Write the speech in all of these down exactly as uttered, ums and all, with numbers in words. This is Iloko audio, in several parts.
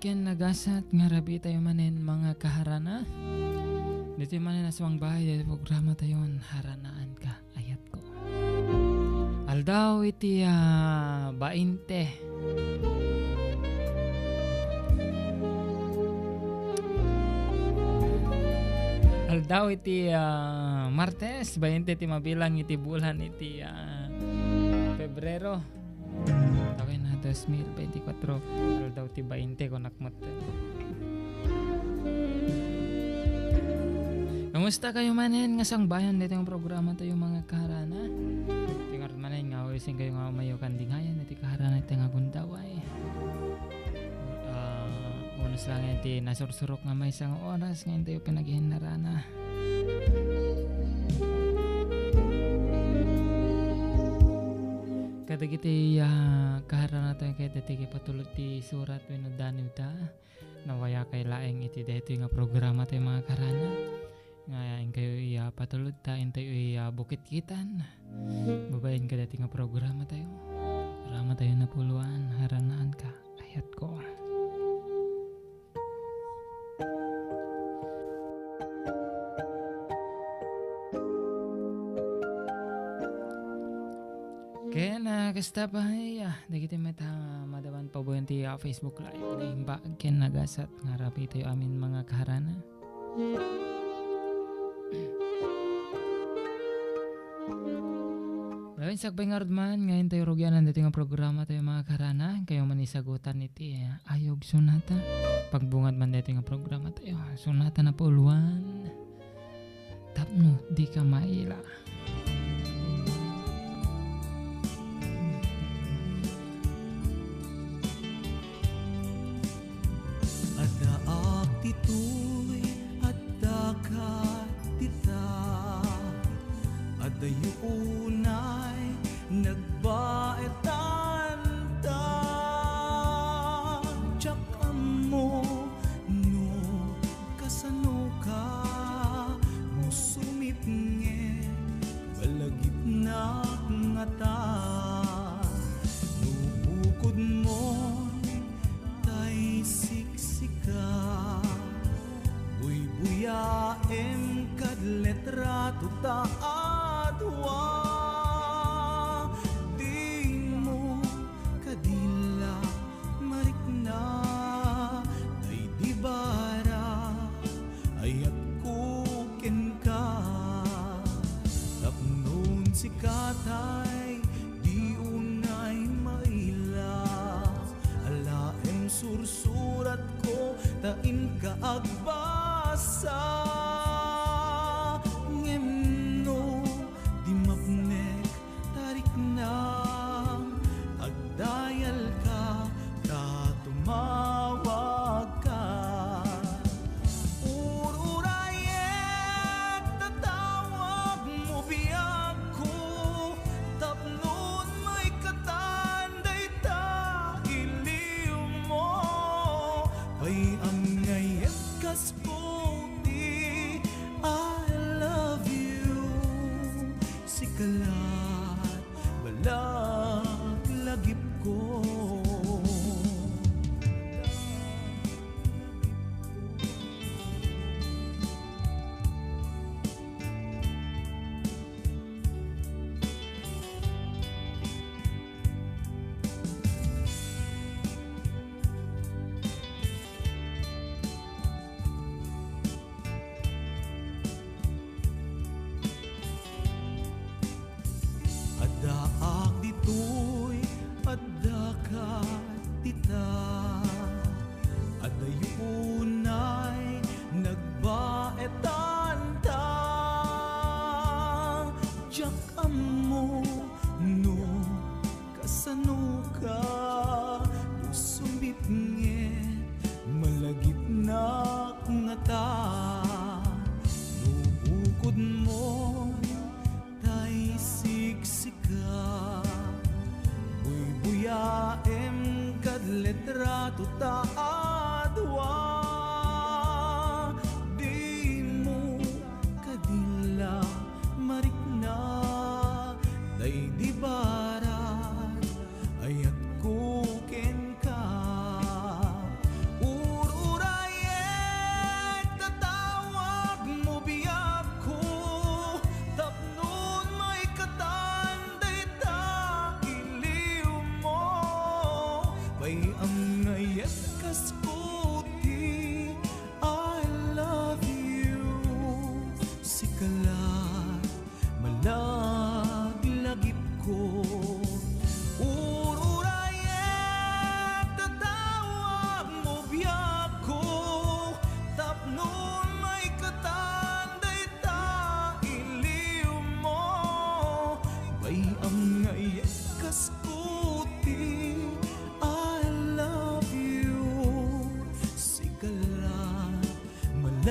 ken nagasat nga rabii tayo manen, mga kaharana. Ditoy manen a suang bahay, ditoy programa tayon, Haranaanka, Ayatko. Aldaw iti, ah, bainte. Aldaw iti, ah, Martes, bainte ti mabilang iti bulan iti, ah, Pebrero. Tawen na dos mil veinticuatro. Aldaw ti bainte, kunak met. Kamusta kayo manen nga sangbayan ditoy nga programa tayo, mga kaharana? Tingarud manen nga uwisin kayo nga umayo kan dingayan iti kaharana iti nga gundaway. Ah, unos lang iti nasursurok nga maysa nga oras nga intayo pinagihinnarana. Kadagiti, ah, kaharana tayo ket dagiti patulod ti surat wenno daniw ta. Nawayakkay laeng iti daytoy nga programa tayo, mga kaharana. Nga inkayo iya patulod ta intayo iya bukitkitan. Babaen kadaytoy nga programa tayo. Programa tayo napuloan, Haranaanka, Ayatko. Ken, ah, kasta pay, ah, dagiti met a madawan pabuyon ti, ah, Facebook Live. Naimbag ken nagasat nga rabii tayo amin, mga kaharana. Laeng sakbay ngarud man nga intayo rugianan daytoy nga programa tayo, mga kaharana. Kayo man isagutan iti, ah, Ayog Sonata. Pagbungad man daytoy nga programa tayo, Sonata napuloan. Tapno dika maila. Addaak ditoy, addaka dita. Adayo unay nagbaetan ta. Diak ammo no kasanoka, no sumipnget, malagipnak ngata. No bukodmon, tay siksika, buybuyaem kad letrato ta a dua. Dimo kadi la marikna, tay di bara, ayatko kenka. Tapnon sika tay di unay maila, alaem sursuratko ta inka agbasa. Ngem no di mapnek, tariknam, agdayalka ta tumawagka. Ururayek ta tawagmo biagko, tapnon maikatan dayta iliwmo. Pay-am nga iyat kas puti, I love you. Sika la balaklagipko. Addaak ditoy, addaka dita. Adayo unay nagbaetan ta. Diak ammo no kasanoka, no sumipnget, malagipnak ngata. No bukodmon, tay siksika, buybuyaem kad letrato ta a dua. Dimo kadi la marikna, tay di bara, ayatko kenka.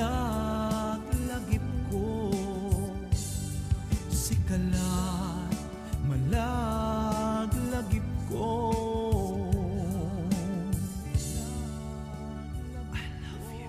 Malaglagipko, sika la, malaglagipko. I love you.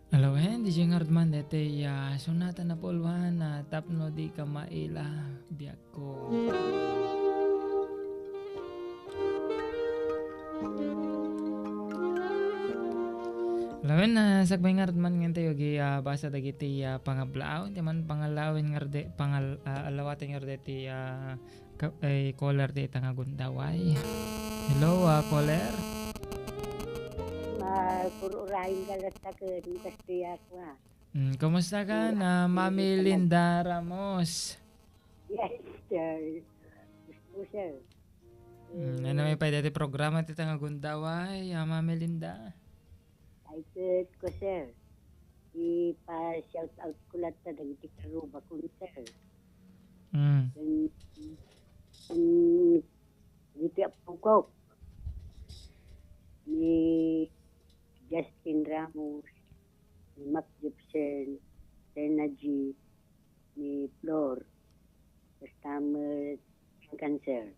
Alawen, D J Ngardman, deti, ah, sonata napulwan, ah, tapno di ka maila, biagko. Lawen, ah, sakbay nga rudman nga intayo, gi, ah, basa dagiti, ah, pangablaaw, ti man pangalawen nga rde-, pangal-, ah, alawaten nga rde ti, ah, ka-, ay, caller ti ita nga gundaway. Hello, ah, caller. Ma-, puro urayen ka latta ken Castilla ko, ah. Mm, kumusta ka Puro na, Mami urayen ka Linda Ramos? Yes, sir. Gusto, sir. Mm, ano may pwede ti programa ti ita nga gundaway, ah, Mami Linda? Ay, ket ko, sir. Ipa-shout out ko latta dagiti karubakon, sir. Mm. Ken, ken, dagiti apokok. Ni Justin Ramos, ni Mac Gibson, Serna G, ni Flor, basta met cancer.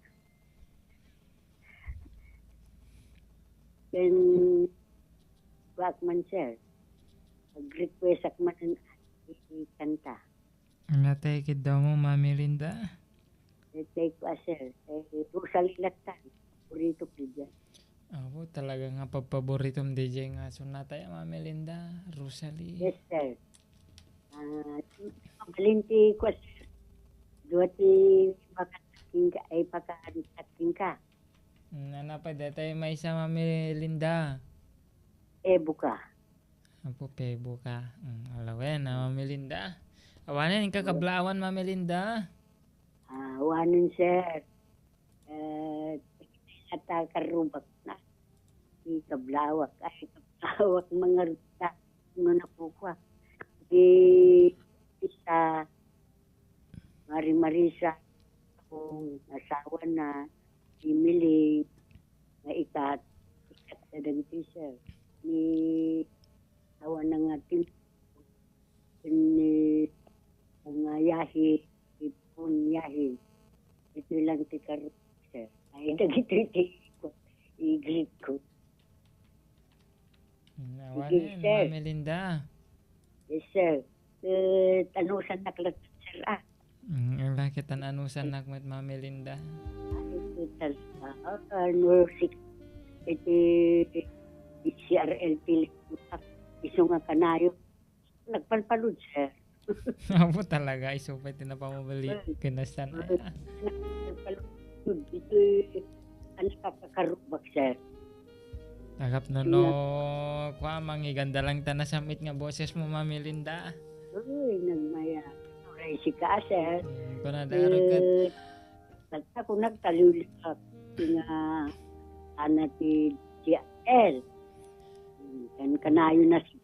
Ken kuak man, sir. Mag-request ak man iti kanta. Ania ti kiddaw mo, Mami Linda? Iti ko, ah, sir. Eh, Rosalie latta. Burrito ko diyan. Apo, talaga nga pagpaboritom D J nga sonata ya, Mami Linda, Rosalie. Yes, sir. Ah, mabalin ti kuan, sir. Dua ti bakantaking ka, ay, bakantaking ka. Mm, ano pa, deta maysa, Mami Linda? Pebo ka. Apo, pebo ka. Mm, alawen, ah, Mami Linda. Awanen, inka kablaawan, Mami Linda. Ah, awanen, sir. Eh, ata karubak na. Di kablawak. Ay, kablawak, mga ruta. Ano na po ko, ah. Di isa, Mari Marisa, akong asawa na, Emily, nga ikat, ikat na dagiti, sir. Ni, awan na nga, tin-, ni, nga yahi, ipon yahi. Ito lang ti kar-, sir. Ay, dagito iti ko, i-greet ko. Mm, sige, awanen, sir. Ma'am Melinda. Yes, sir. Eh, tanusan na klat, sir, ah. Mm, ang laki tan-, anusan nak met, Ma'am Melinda. Ay, ito tal-, ah, ano, si, iti, C R L T, isu nga kanayon. Nagpalpalud, sir. Apo talaga, isu pay ti napamabali. Ay. Kinasan, ay, ah. Nagpalpalud. Ito, ano, kakakarubak, sir. Agap no, no, kua, mangiganda lang ta nasamit nga boses mo, Ma'am Melinda. Uy, nagmaya. Uray sika, sir. Hmm, kuna daro ket. Eh, basta ko nagtaliw-liw nga ana ti D L. Hmm, kan kanayon na si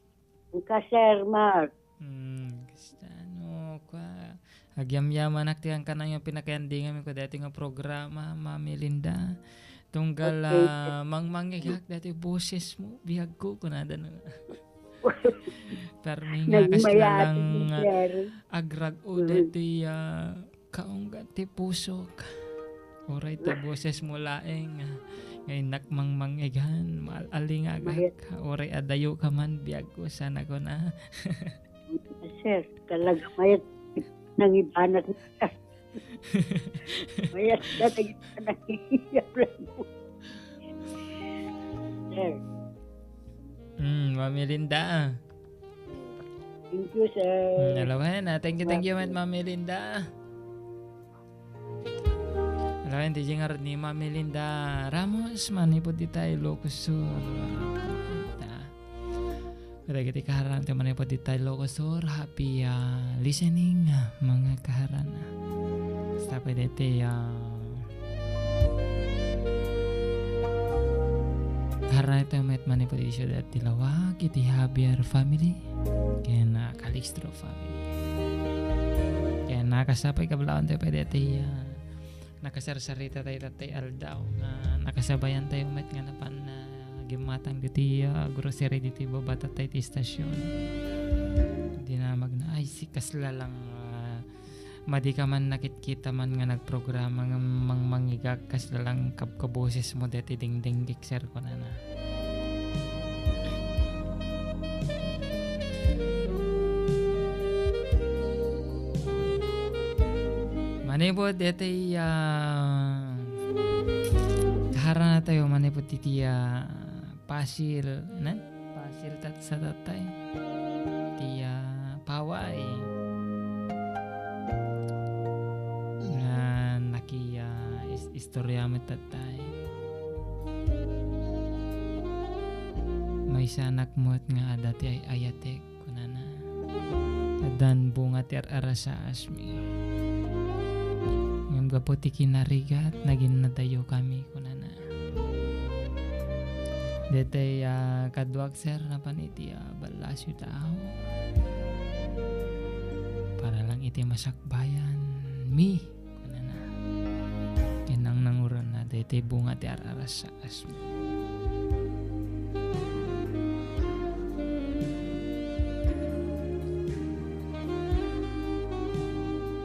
Ka, Sir Mark. Hmm, kasta, no, kua, agyamyamanak ti kankanayon pinakaandingami ko daytoy nga programa, Ma'am Melinda. Tunggal, okay, sir, ah, mangmangigak daytoy boses mo, biag ko, kunada na. Permi nga kasla lang, sir, agrag-o daytoy, ah, kaunggat ti pusok. Uray ta boses mo laeng nga innak mangmangigan, maal-alingagak. Uray adayo ka man, biag ko sana ko na. Sir, talaga mayat nangibanak na. Mayat na nangibanak. Sir. Hmm, Ma'am Melinda. Thank you, sir. Hmm, hello, hen. Ah, thank you, thank you, Ma'am Melinda. Alaen ti gingarud ni Ma'am Melinda Ramos manipud itay Ilocos Sur. Ta, kadagiti kaharan ti manipud itay Ilocos Sur, happy, ah, listening, ah, mga kaharan. Basta pwede ti, ah, Harana tayo met manipud iti siudad ti Laoag iti Javier family ken, ah, Calixto family. Ken nakasapay kablawan tayo pay daytoy, ah, nakasarsarita tayo daytoy aldaw nga nakasabayan tayo met nga napan, ah, gimmatang ditoy, ah, grocery ditoy baba tayo ti stasyon. Dinamag na, ay, si kasla lang, ah, Madi ka man nakitkita man nga nagprograma nga mangmangigak kasla lang kabkaboses mo deti dingdinggik, sir, kunana. Manipud deti, ah, kaharana tayo manipud iti, ah, Pasil, na? Pasil tat-, sa tatay. Ti, ah, paway. Nga naki, ah, is-, istorya met tatay. Maysanak met nga adda ti ay-ayatek, kunana. Addan bunga ti ar-arasaasmi. Ngem gapu ti kinarigat, naginnadayokami, kunana. Daytoy, ah, kaduak, sir, napan iti, ah, ballasyo tao. Para lang iti masakbayan mi, kunana. Ken nangnanguranna, daytoy bunga ti ar-arasaasmi.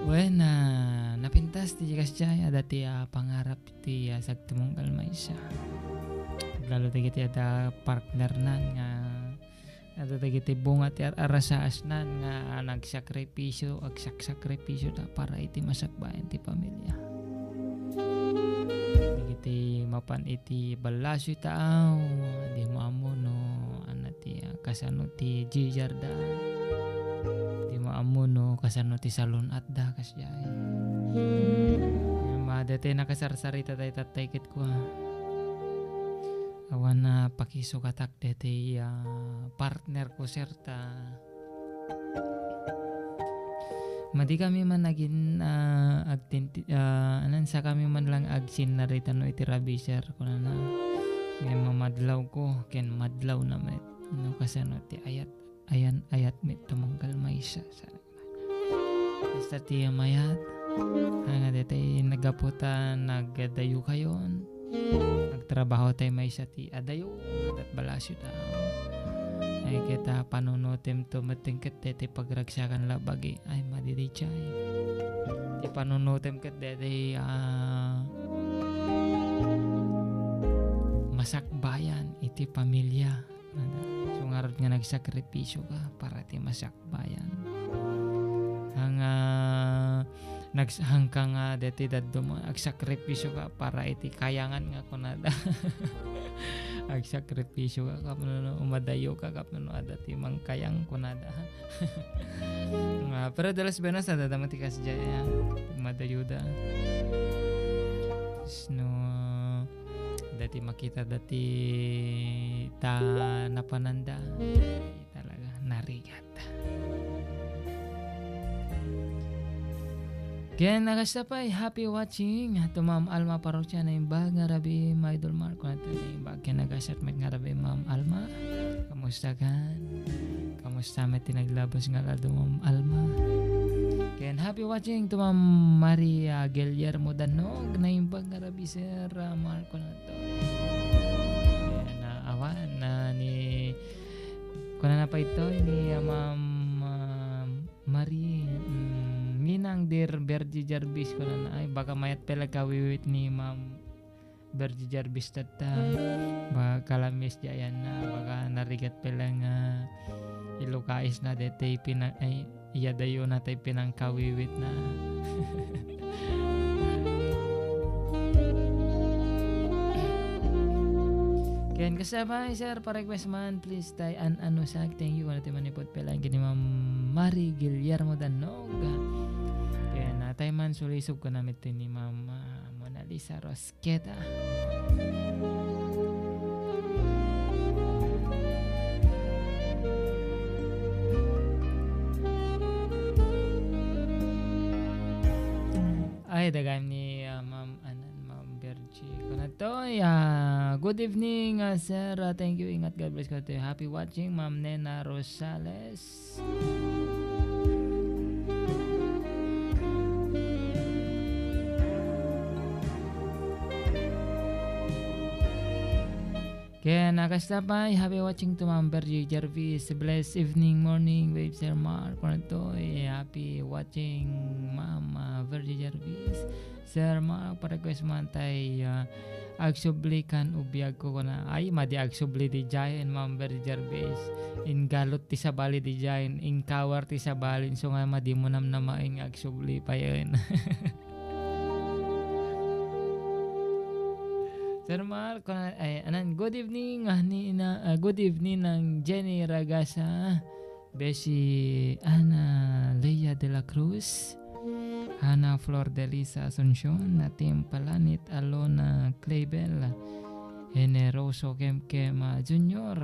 Wen, ah, napintas ti kasdiay, adda ti, ah, pangarap ti, ah, sagtumunggal maysa. Lalo dagiti adda partnernan nga, adda dagiti bunga ti ar-arasaasnan nga nagsakripisyo, agsaksakripisyo da para iti masakbayan ti pamilya. Dagiti mapan iti ballasyo tao, di mo ammo no, ano ti, ah, kasano ti G R da. Di mo ammo no kasano ti salon-at da, kasdiay. Ngem, ah, daytoy nakasarsarita tayo tatay ket kua. Awan a pakisukatak daytoy, ah, partner ko, sir, ta madi kami man agin-, ah, agtinti-, ah, anan, sa kami man lang agsinnarita no iti rabiser, kunana. Ngem mamadlawko ken madlawna met no kasano ti ayat, ayan, ayat met tumunggal maysa, sa Basta ti mayat, nga daytoy naggapu ta nagdayo kayon. Nagtrabaho tayo maysa ti adayo, ket ballasyo tao. Ay, ket, ah, panunutem to metten ket daytoy pagragsakan la bagi. Ay, madididiay. Ti panunutem ket daytoy, ah, masakbayan iti pamilya. So, ngarud nga nagsakripisyo ka para ti masakbayan. Haan nga, nags-, haan ka nga deti dadduma, agsakripisyo ka para iti kayangan nga kunada. Agsakripisyo ka, tapno no umadayo ka, tapno no adda ti mangkayang kunada. Ah, pero de las buenas, adda damo ti kasdiay, ah, madayo da. Tapos no, dati makita dati ta napananda. Talaga, narigat. Ken nakasta pay, happy watching to Ma'am Alma Parroquia, naimbag nga rabii, Ma'am Idol Mark, kunana ti naimbag. Ken nagasat met nga rabii, Ma'am Alma. Kamusta kan? Kamusta met ti naglabas nga aldaw, Ma'am Alma? Ken happy watching to Ma'am Maria Guillermo Danog, naimbag nga rabii, Sir, ah, Mark, kunana to. Ken, ah, awan, ah, ni, kunana pay to, ni, ah, Ma'am, ah, Marie, mm, Ninang dear Bergie Jarvis, kunana, ay, baka mayat pay la kawiwit ni Ma'am Bergie Jarvis tatta. Baka kalamis di ayanna, baka narigat pay la nga ilukaisna deti pina-, ay, iyadayona tay pinangkawiwitna. Ken kasabay, sir, pa-request man, please, tay an-anusak. Thank you, kunana ti manipud pay la ken ni Ma'am Marie Guillermo Danog. Ken, ah, tay man sulisog ko na met ni Ma'am, ah, Mona Lisa Rosqueta. Ay, dagam ni, ah, Ma'am, anan, Ma'am Virgie. Kunana to, ya, Good evening, ah, sir. Ah, thank you. Ingat, God bless katayo. Happy watching, Ma'am Nena Rosales. Ken, ah, kasta pay, happy watching to Ma'am Virgie Jarvis. Blessed evening, morning, with Sir Mark. Kunana toy, happy watching, Ma'am, ah, Virgie Jarvis. Sir Mark, pa-request man tay, ah, agsubli kan ubiag ko kuna. Ay, madi agsubli di jayen, Ma'am Virgie Jarvis. Inggalut ti sabali di jayen, ingkawar ti sabali. So nga, madi mo namnamaen nga agsubli payen. Sir Mark, kuna-, ay, anan, good evening, ah, ni, na, ah, good evening, Nang Jenny Ragasa, Beshi Ana Lea de la Cruz, Ana Flor de Lisa Asuncion, Natim Palanit, Alona Clavel, Generoso Kemkem, ah, Junior.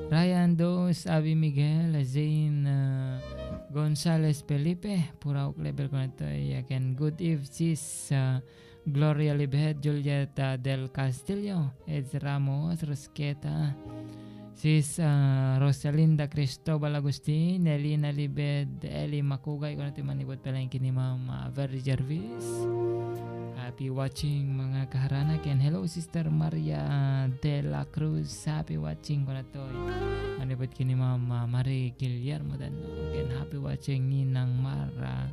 Ryan Dos, Abby Miguel, Zane, ah, Gonzalez Felipe, pura Clavel kunana toy, ken good eve, sis, ah, Gloria Libed, Julieta del Castillo, Eds Ramos, Rosqueta, sis, ah, Rosalinda Cristobal Agustin, Elina Libed, Eli Makugay, kunana toy manipud palengke ni Ma'am, ah, Virgie Jarvis. Happy watching, mga kaharana, ken hello, Sister Maria de la Cruz. Happy watching, kunana toy. Manipud ken ni Ma'am, ah, Marie Guillermo Danno. Ken happy watching, Ninang Mara.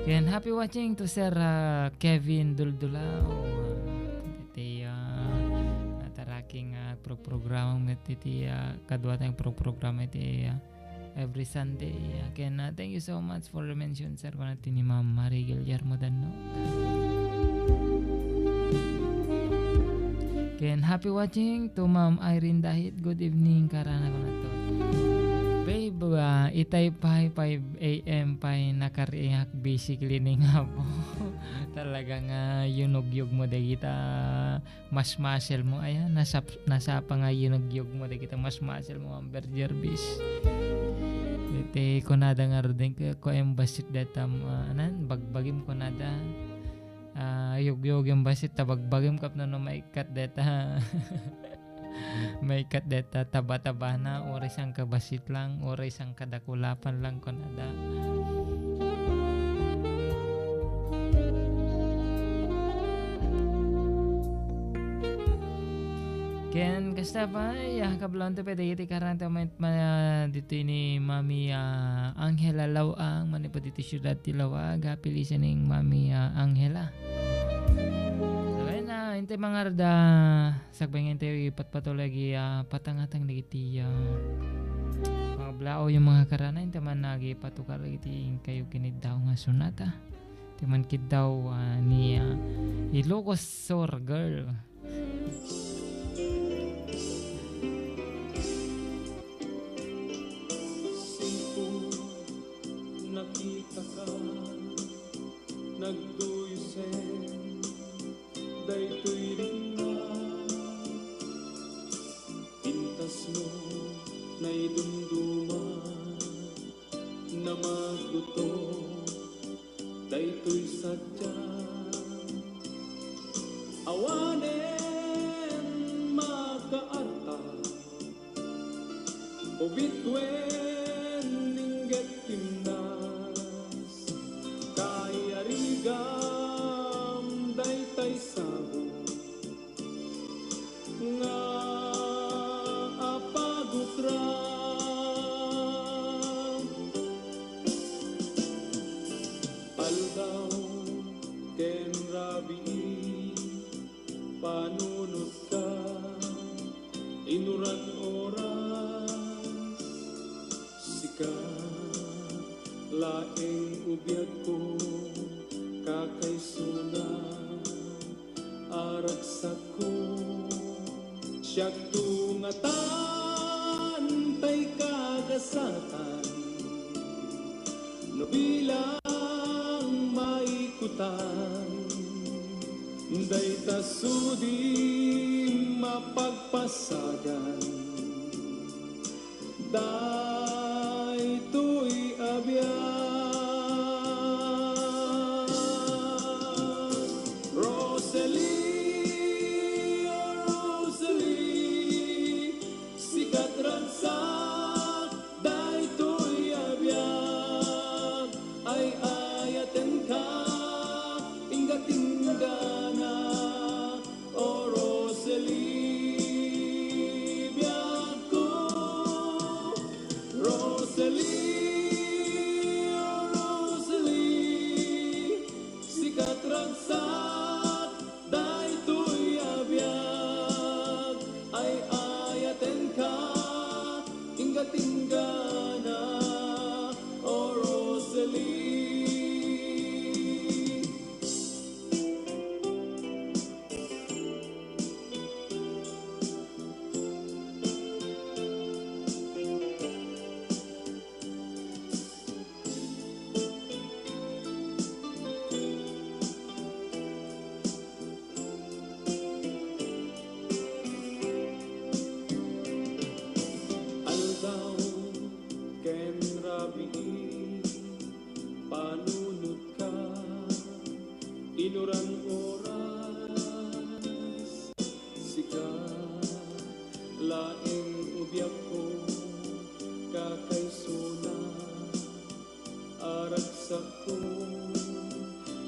Ken happy watching to Sir, ah, Kevin Duldulao. Iti, ah, nataraking, ah, pro-, programa met iti, ah, kaduatang pro-, programa iti, ah, every Sunday. Ah, ken, ah, thank you so much for the mention, sir, kunana ti ni Ma'am Marie Guillermo Danno. Ken happy watching to Ma'am Irene Dahit. Good evening, karana, kunana to. Babe, ah, itay pay five A M pay nakariak, busy cleaning up. Talaga nga yunugyog mo dagita mas muscle mo, aya, nasap-, nasapa nga yunugyog mo dagita mas muscle mo, Amber Jervis. Iti kunada nga rudeng ko, ko em basit deta, ah, anan, bagbagim kunada. Ah, yugyog yung basit ta bagbagim kapno no maikkat deta. Maikkat deta taba-tabana, uray sangka basit lang, uray sangka dakulapan lang, kunada. Ken kasta pay, ah, kablawanta pay dagiti karanta met ma-, ditoy ni Mami, ah, Angela Lawang, manipud iti siudad ti Lawag. Happy listening, Mami, ah, Angela. So, ayun na, intay mangarda. Sakbay nga intay ipatpatuloy agi, ah, patangatang dagiti, ah, mga blaoy, yung mga karana, intay man agi patukar dagiti inkayo kiniddaw nga sonata. Ti man kiddaw, ah, ni, ah, Ilocos Sur Girl. Singko, nakitaka, nagduyusen daytoy rinna. Pintasmo, naidumduma, namaguto, daytoy sadiak. Awanen makaarta, ubit wen ingget timnas, kaiyarigam daytay sao nga apagutram. Aldaw ken rabii, panunotka, inuran oras, sika laeng ubiagko, kakaisuna a ragsakko. Siakto nga tan tay kagasatan, no bilang maikutan, dayta sudi mapagpas- Sagan daytoy a biag. Rosalie, oh Rosalie, sika ti ragsak daytoy a biag. Ay-ayatenka, inggatinggana, oh Rosalie, biagko. Rosalie, oh Rosalie, sika ti ragsak daytoy a biag. Ay-ayatenka, inggatinggana, oh Rosalie. Aldaw ken rabii, panunotka, inuran oras, sika laeng biagko, kakaisuna a ragsakko,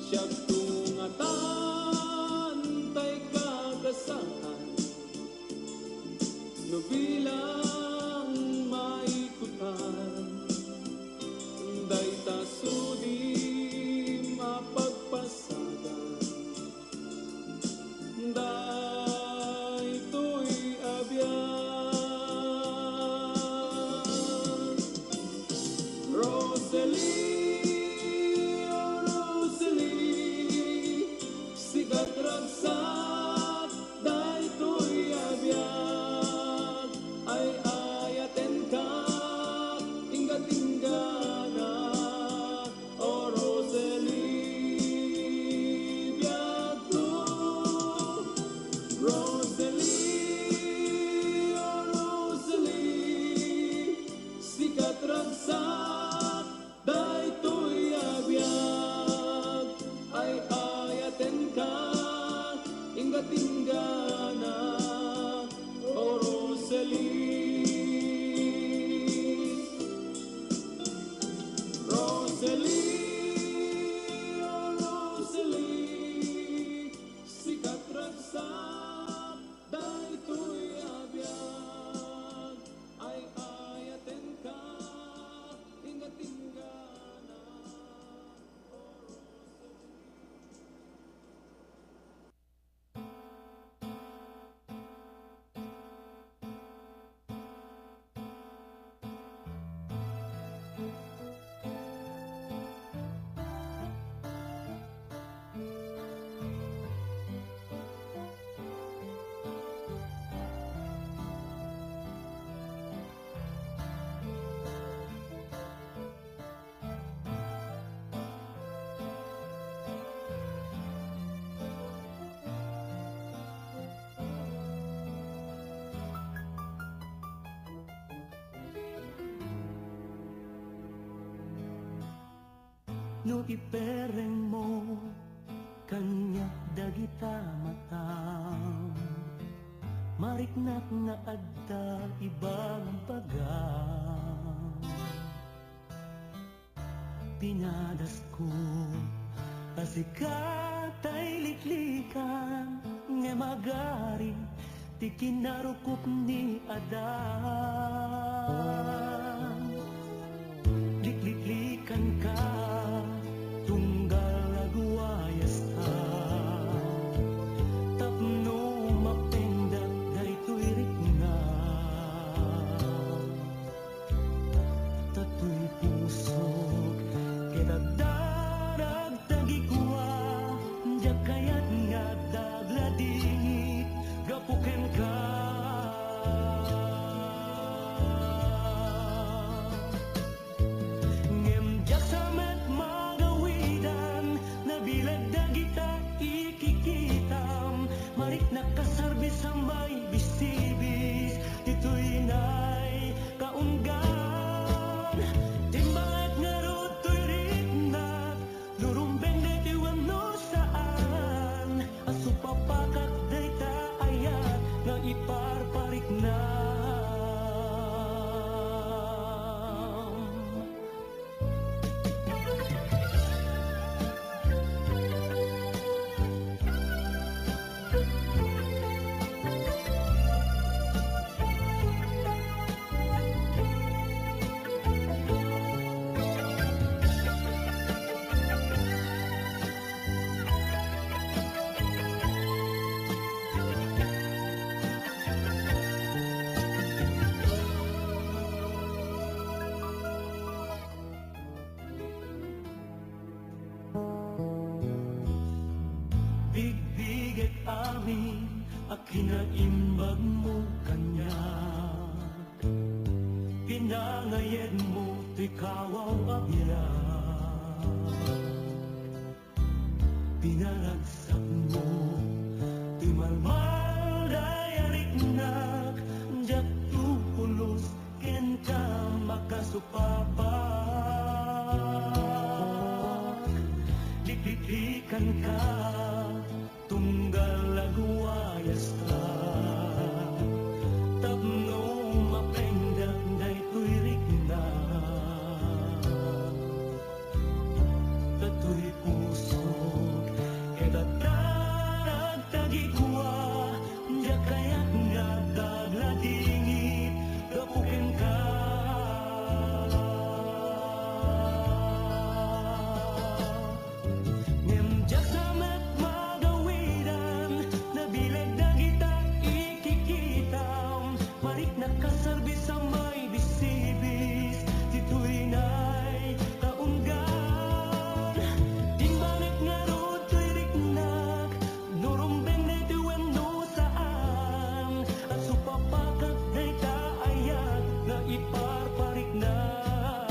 siak tungatan tay kagasatan, no bilang maikutan, dayta sudi mapagpasagan. Daytoy a biag. Rosalie, oh Rosalie, sika ti ragsak daytoy a biag. Ay-ayatenka, inggatinggana, oh Rosalie, biagko. Rosalie, oh Rosalie, sika ti ragsak daytoy a biag. Ay-ayatenka, inggatinggana, oh Rosalie. Rosalie, oh Rosalie, sika ti ragsak daytoy a biag. Ay-ayatenka, inggatinggana. No iperengmo kaniak dagita matam, mariknak nga adda ibagbagam. Pinadasko a sika tay liklikan, ngem agari ti kinarukob ni Adan. Likliklikanka, tunggal aguayasta, tapno mapendak daytoy riknak. Datoy pusok ket adda nagtagikua, diak kayat nga adda agladingit gapu kenka. Ngem diak sa met magawidan, nabileg dagita ikikitam, mariknak a sarbis a may bisibi, Pinaimbagmo kaniak, pinangayetmo ti kawaw a biag. Pinaragsakmo ti malmal a riknak, diak to pulos kenka makasupapak. Liklikanka, tunggal agwayaska, tapno mapendak daytoy riknak. Daytoy pusok, ket adda nagtagigua, diak kayat nga agladingit gapu kenka. Ngem diak sa met magawidan, nabileg dagita ikikitam. Mariknak a sarbis a maibisibis, ditoy nay kaunggan. Dimmanek ngarud toy riknak, no rumbeng daytoy wenno saan. A supapakat dayta ayat nga iparpariknak.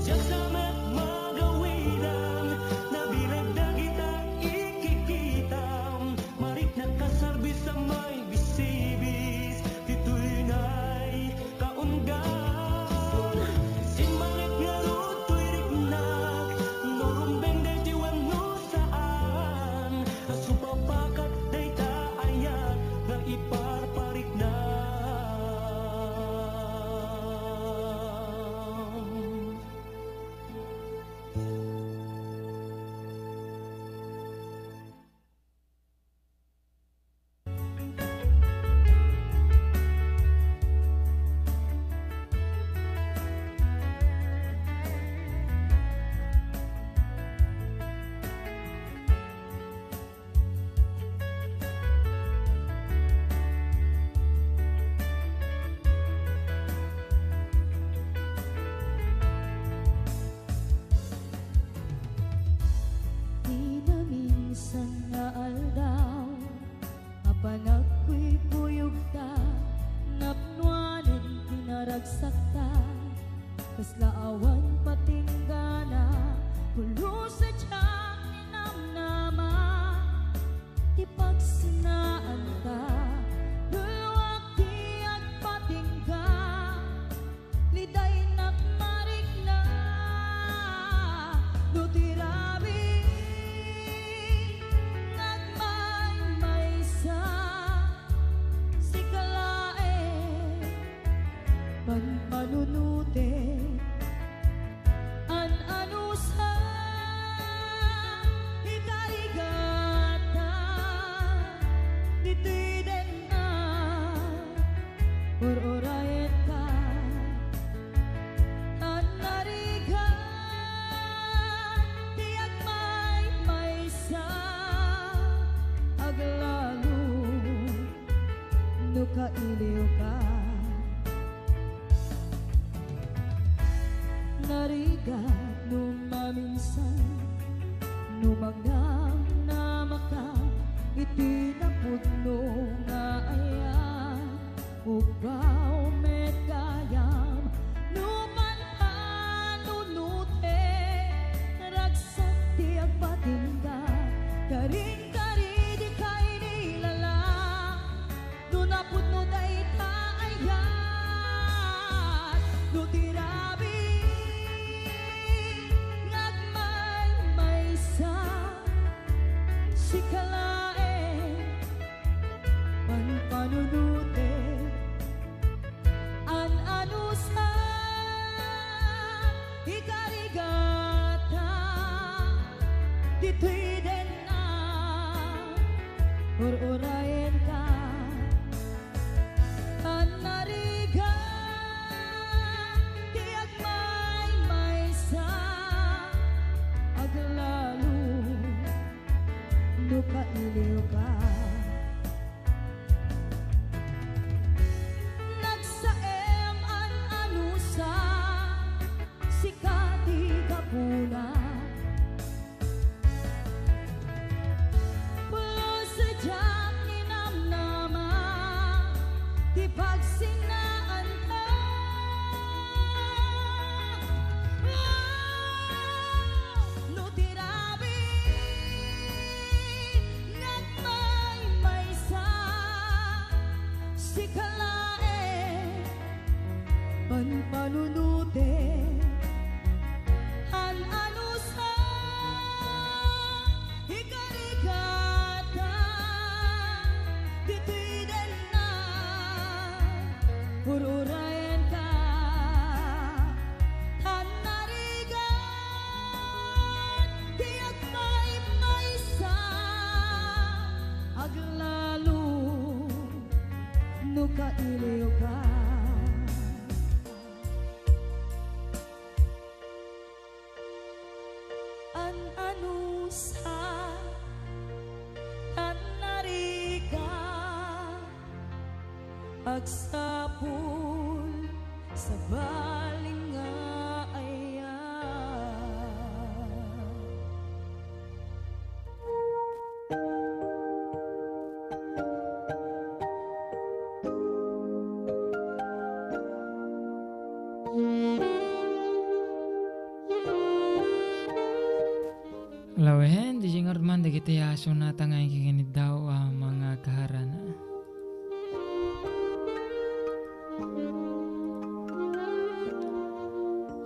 Siak sa met magawidan, nabileg dagita ikikitam. Mariknak a sarbis a maibisibis, ditoy nay kaunggan. Simmanek ngarud toy riknak, no rumbeng daytoy wenno saan. A supapakat dayta ayat nga iparpariknak. Ti naminsan nga aldaw, nga panagkuykuyogta, napnoanen ti naragsakta, kasla awan patinggana, pulos a diak ninamnama ti pagsinnaanta, luluak ti agpatingga. Lidaynak marikna no ti rabii nga agmaymaysa, sika laeng panpanunotek. An-anusan, ikarigata, ditoy denna, ur-urayenka. An narigat ti agmaymaysa, aglalo no kailiwka. Narigat no maminsan, no mangnamnamaka iti napudno nga ayat. Ugaw met gayam no panpanunotek, ragsak ti agpatingga, karinkaridika inilala. No napudno dayta ayat, no ti rabii nga agmaymaysa, sika laeng panpanunotek. An-anusan, ikarigata, ditoy denna, ur-urayenka. An narigat ti agmaymaysa, aglalo no kailiwka. Nagsaem an-anusan, sika ti gapuna. Pulos a Panunoten, an-anusa, ikarigatan, ditoy denna, ur-urayenka, tan narigat, ti agmaymaysa, aglalo, no kailiwka. An-anusa, tan narigat, agsapul, sabali nga ayat. Lawen, di ngarud man dagiti asona ta nga inkikinidaw a mga kaharana.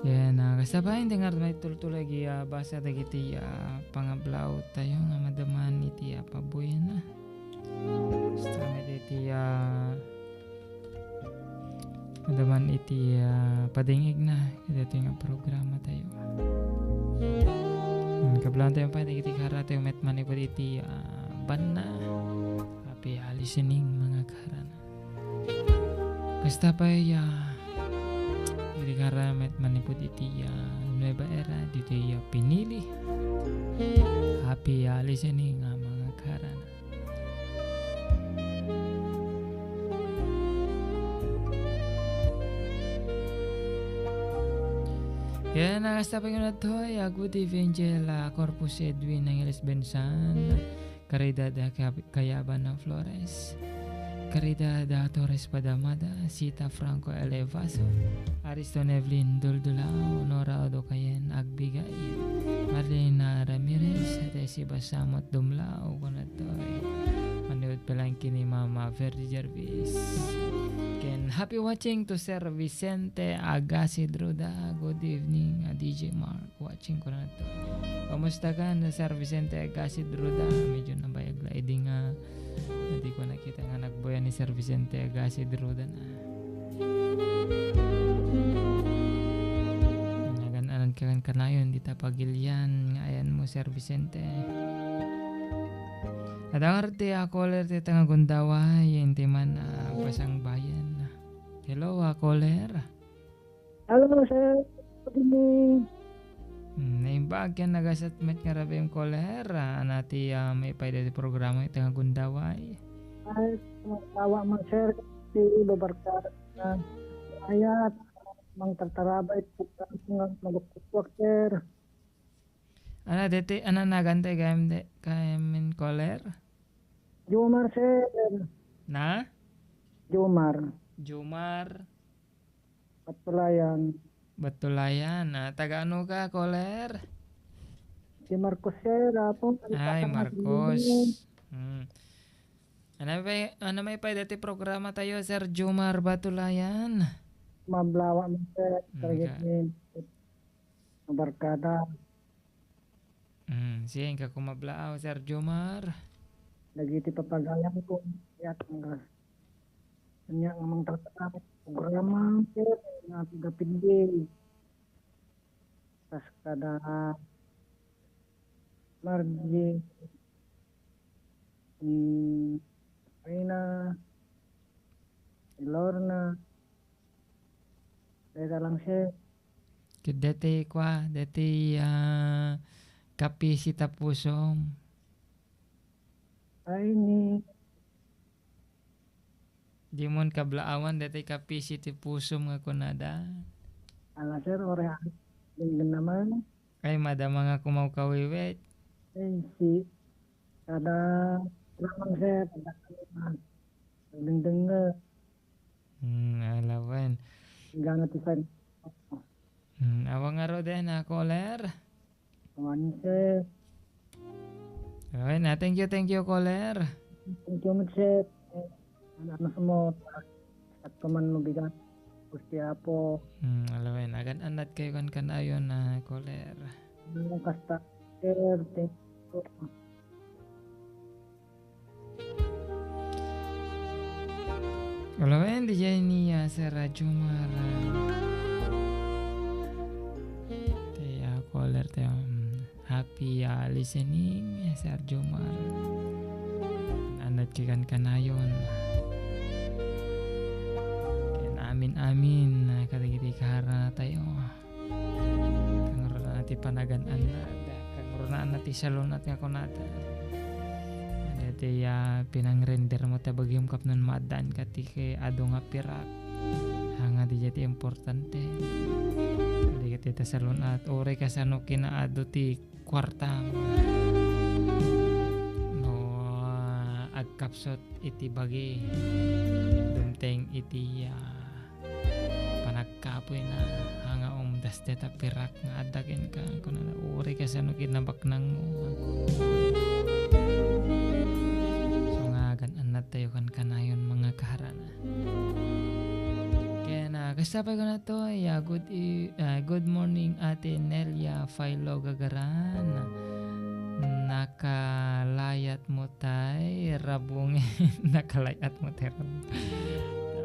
Yan, ah, kasta pay, indi ngarud maitultuloy agi, ah, basa dagiti, ah, pangablaawtayo nga madaman iti, ah, pabuyan, ah. Basta met iti, ah, madaman iti, ah, padingigna iti nga programatayo. Hmm, kablaawtayo pay dagiti kaharatayo met manipud iti, ah, banna. Happy, ah, listening, mga kaharana. Kasta pay, ah, iti kaharana met manipud iti, ah, Nueva Era, ditoy, ah, Pinili. Happy, ah, listening, ah, mga kaharana. Yan, ah, kasta pay kunadtoy, ah, good evening, Angel, ah, Corpus Edwin Angeles Bensan. Caridad, ah, Kayab-, Kayaban, ah, Flores. Caridad, ah, Torres Padamada, Sita Franco Elevaso, Ariston Evelyn Duldulao, Nora Odokayen Agbigay, Marlena Ramirez, Tessie Basamot Dumlao, kunadtoy. Manipud pay laeng ken ni Mama Verdi Gervais. Ken happy watching to Sir Vicente Agassi Druda. Good evening, ah, D J Mark. Watching ko na to. Kumusta ka na, Sir Vicente Agassi Druda? Medyo nabayag la idi nga, hindi ko nakita nga nagbuya ni Sir Vicente Agassi Druda na. Nagan-anan ka kan kanayon, di ta pagilian nga ayan mo, Sir Vicente. Adda ngarud ti, ah, caller ti tanga Gundaway, inti man, ah, Basang Bayan. Hello, ah, caller. Hello, sir. Good evening. Hmm, naimbag ken nagasat met nga rabii, caller. Ah, ania ti, ah, maipaay daytoy programa iti nga Gundaway? Ay, tawa man, sir. Ti babarka, ah, ayat, mangtartarabay, nga magukkuak, sir. Ania daytoy, ania nagan ti gayam de, gayam, caller? Jomar, sir. Na? Jomar. Jomar. Batulayan. Batulayan. Ah, taga ano ka, caller? Si Marcos, sir, apo. Ay, Marcos. Hmm. Ania pay, ania maipaay daytoy programatayo, Sir Jomar Batulayan? Mablawa man, sir. Hmm, target ka- ni barkada. Mm, sika ko mablaaw, Sir Jomar. Dagiti papagayam ko, ania nga, ania nga mangtartarabay programa, sir, nga taga-Pidie. Kas kada Margie, ni Reyna, ni Lorna, dayta lang, sir. Ket daytoy kua, daytoy, ah, kapisi ta pusom. Ay, ni- Dimon kablaawan daytoy kapisi ti pusom nga kunada. Ala, sir, ore, dinggen naman. Ay, madama nga kumawkawiwit. Ay, si, kada lamang, sir, kada lamang. Dingdeng nga. Hmm, ala wen. Gana ti fan. Hmm, awan ngarud, ah, caller. Awan, sir. Okay na. Thank you, thank you, caller. Thank you, sir. Ano, ano sa mo? At ka man mabigat. Gusti Apo. Hmm, alawen, agan-annad kayo kan kanayon a caller. Ano kasta, sir? Thank you. Alawen, di jay ni, ah, Sir Jomar, ah, ti, ah, caller ti, um, Happy, ah, listening, Sir Jomar. Annad ti kankanayon. Ken amin-amin, ah, kadagiti kaharatayo. Kangrunaan ti panagan-annad, kangrunaan ti salun-at nga kunada. Daytoy, ah, pinangrendermo ti bagim, tapno maaddaan ka ti adu nga pirak. Haan nga daytoy ti importante. Daytoy ti salun-at, uray kasano kinaadu ti kuarta. No, ah, agkapsut iti bagi, dumteng iti, ah, panagkapuyna, haan nga umdas dayta pirak nga adda kenka, kunana, uray kasano kinabaknangmo. So, nga agan-annadtayo kankanayon, mga kaharana. Ken, ah, kasta pay kunato, ya, good e-, ah, good morning, Ate Nelia Failo Gagaran. Nakalayat mo tay rabong. Nakalayat mo tay rabong.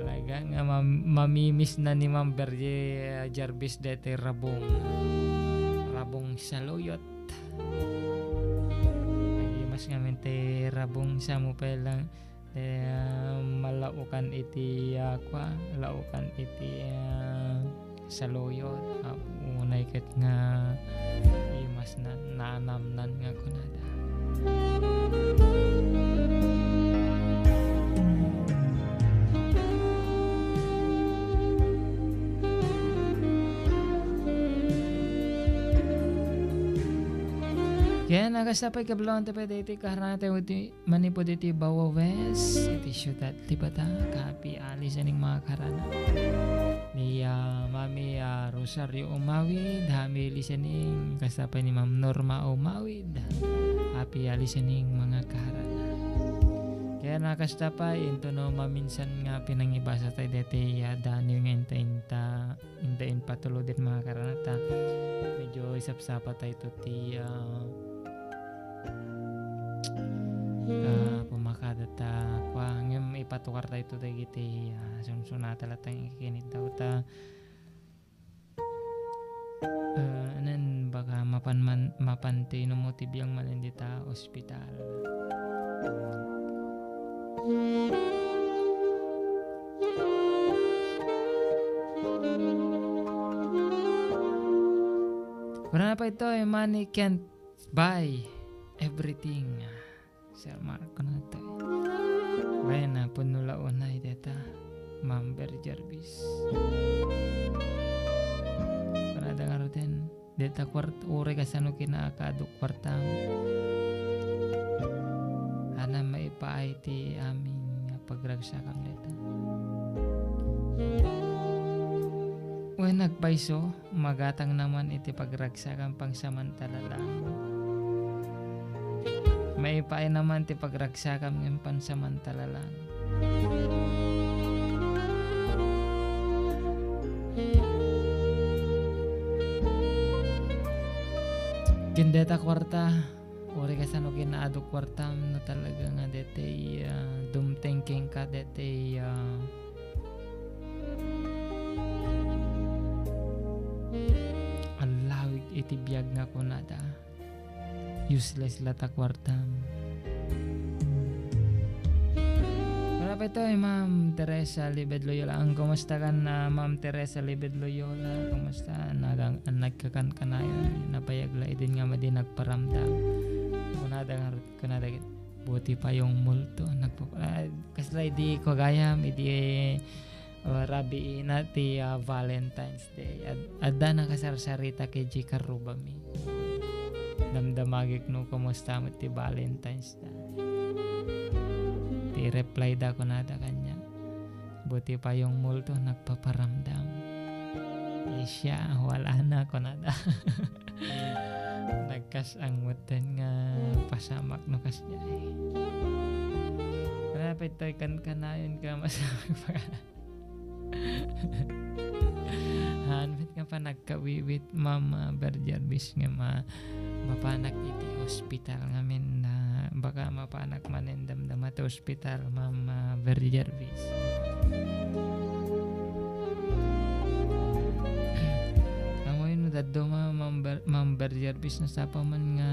Talaga nga mam-, mamimiss na ni Ma'am Berge, ah, Jarvis daytoy rabong. Rabong saluyot. Nagimas ngamin tay rabong sa mo pay lang. Eh, malaukan iti, ah, kua, laukan iti, ah, saluyot. Ah, unay ket nga imas na, naanamnan nga kunada. Ken, ah, kasta pay kablon, tapay daytoy kaharana tayo iti manipud iti Bawa West, iti siudad ti Bata. Happy, ah, listening, mga karana. Ni, ah, Mami, ah, Rosario Umawid, happy listening. Kasta pay ni Ma'am Norma Umawid. Happy, ah, listening, mga karana. Ken, ah, kasta pay, intono maminsan nga pinangibasa tayo deti, ah, Daniel nga inta-inta. Inda impatulod iti mga karana ta medyo isapsapatayto ti, ah, ah, pumakada ta kua, ngem ipatukartayto dagiti, ah, sunsunata latta nga ikikinitda ta, ah, anen, baka mapan man, mapan ti inumo ti biang malin dita ospital. Kunana pay toy, "Money can't buy everything." Sir Mark, kunana toy. Wen, ah, pudno la unay deta, Ma'am Ber Jarvis. Kunada ngaruden, Deta kuart-, uray kasano kinaakaadu kuartam. Haan a maipaay ti amin nga pagragsakam deta. Wen, agpayso, magatang naman iti pagragsakam pansamantala lang. Maipaay naman ti pagragsakam ngem pansamantala lang. Ken deta kuarta, uray kasano kinaadu kuartam, no talaga nga detay, ah, dumteng kenka detay, ah, allawig iti biag nga kunada. Useless la ta kuartam. Wala pa ito, eh, Ma'am Teresa Libed Loyola. Ang kumusta ka na, Ma'am Teresa Libed Loyola? Kumusta? Nagang-, nagkakan-kanayon. Nabayag la idin nga madi nagparamdam. Kunada nga, kunada, buti pa yung multo. Nagpa-, ah, kasla idi ko gayam, idi, eh, O, rabiina ti, ah, Valentine's Day. Ad-, adda nakasarsarita ken di karrubami. Damdamagek no kumusta met ti Valentine's Day. Ti reply da kunada kanya, "Buti pa yung multo nagpaparamdam." Eh, siya, wala na kunada. Nagkas-ang met nga pasamak no kasdiay. Wala pa ito'y kankanayon ka, masamak pa. Haan met nga panagkawiwit, Ma'am, ah, Ber Jervis, nga ma-, mapanak iti ospital ngamin na baka mapanak manen damdama ti ospital, Ma'am, ah, Ber Jervis. Amoy no dadduma, Ma'am Ber-, Ma'am Ber Jervis, nasapa man nga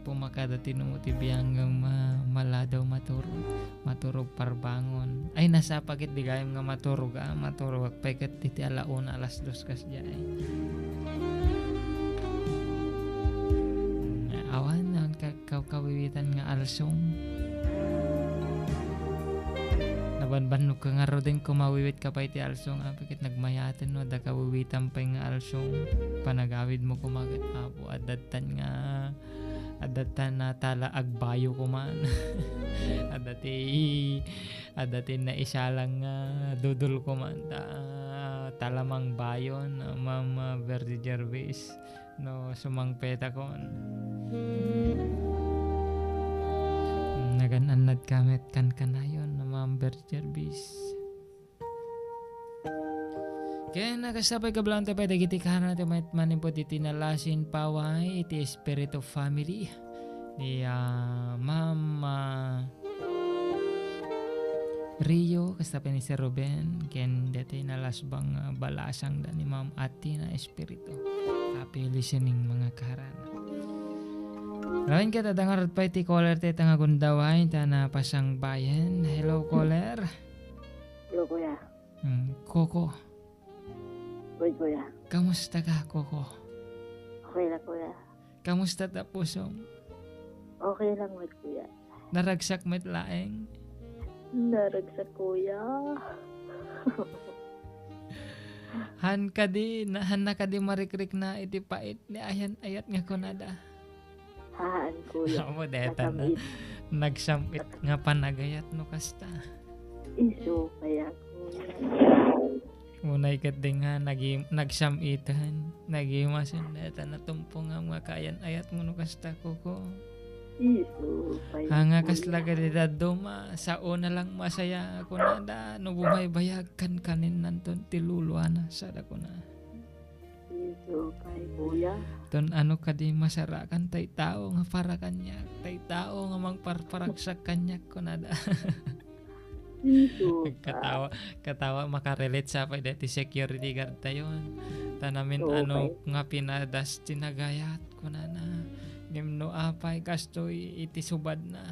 pumakada ti numo ti biang nga ma-, maladaw maturog. Maturog parbangon. Ay, nasapa ket di gayam nga maturog, ah. Maturog pay ket iti ala una, alas dos kasdiay. Mm, awan, awan ka-, kaw-, kawiwitan nga alsong. Nabanbannog ka ngaruden, kumawiwit ka pay ti alsong, ah, ket nagmayaten no adda kawiwitan pay nga alsong. Panagawid mo koma ket, Apo, adda tan nga Adda ta natala agbayo koma. Adda ti, adda ti naisalang nga dudul koma ta, talamang bayon, Ma'am Verde Gervais, no sumangpetakon. Nagan-annad ka met kankanayon, Ma'am Verde Gervais. Ken, ah, kasta pay, kablaawan, ti pay dagiti karana ti met manipud iti nalasin paway iti Espiritu family ni, ah, Ma'am, ah, Rio, kasta pay ni Sir Ruben, ken deti nalasbang, ah, balasangda ni Ma'am Athena Espiritu. Happy listening, mga karana. Laeng ket adda ngarud pay ti caller ti tangagundaway ta napasangbayen. Hello, caller. Hello, kuya. Hmm, Coco. Uy, kuya. Kamusta ka, Coco? Okay lang, kuya. Kamusta ta pusom? Okay lang met, kuya. Naragsak met laeng? Naragsak, kuya. Han kadi, na, han na kadi marikrikna iti pait ni ayan-ayat nga kunada. Haan, kuya. Apo, deta na. Nasamit. Nagsam-it nga panagayat no kasta. Isu kaya, kuya. Unay ket di nga nagi-, nagsam-iten, nagimasen, deta natumpong nga kaayan-ayat mo no kasta, Coco. Isu kaya, kuya. Anga kasla ket dita duma, sao na lang masaya, kunada, no bumaybayag kan kaninnanton ti luluana, sada kuna. Isu pay, kuya. Ton ano kadi masarakan tay tao nga para kaniak, tay tao nga mangparparagsak kaniak, kunada. Isu pay. Katawa, katawa, makarelate sa pay deti security guard tayon. Ta namin ano nga pinadas ti nagayat, kunana. Ngem no apay kastoy iti subadna.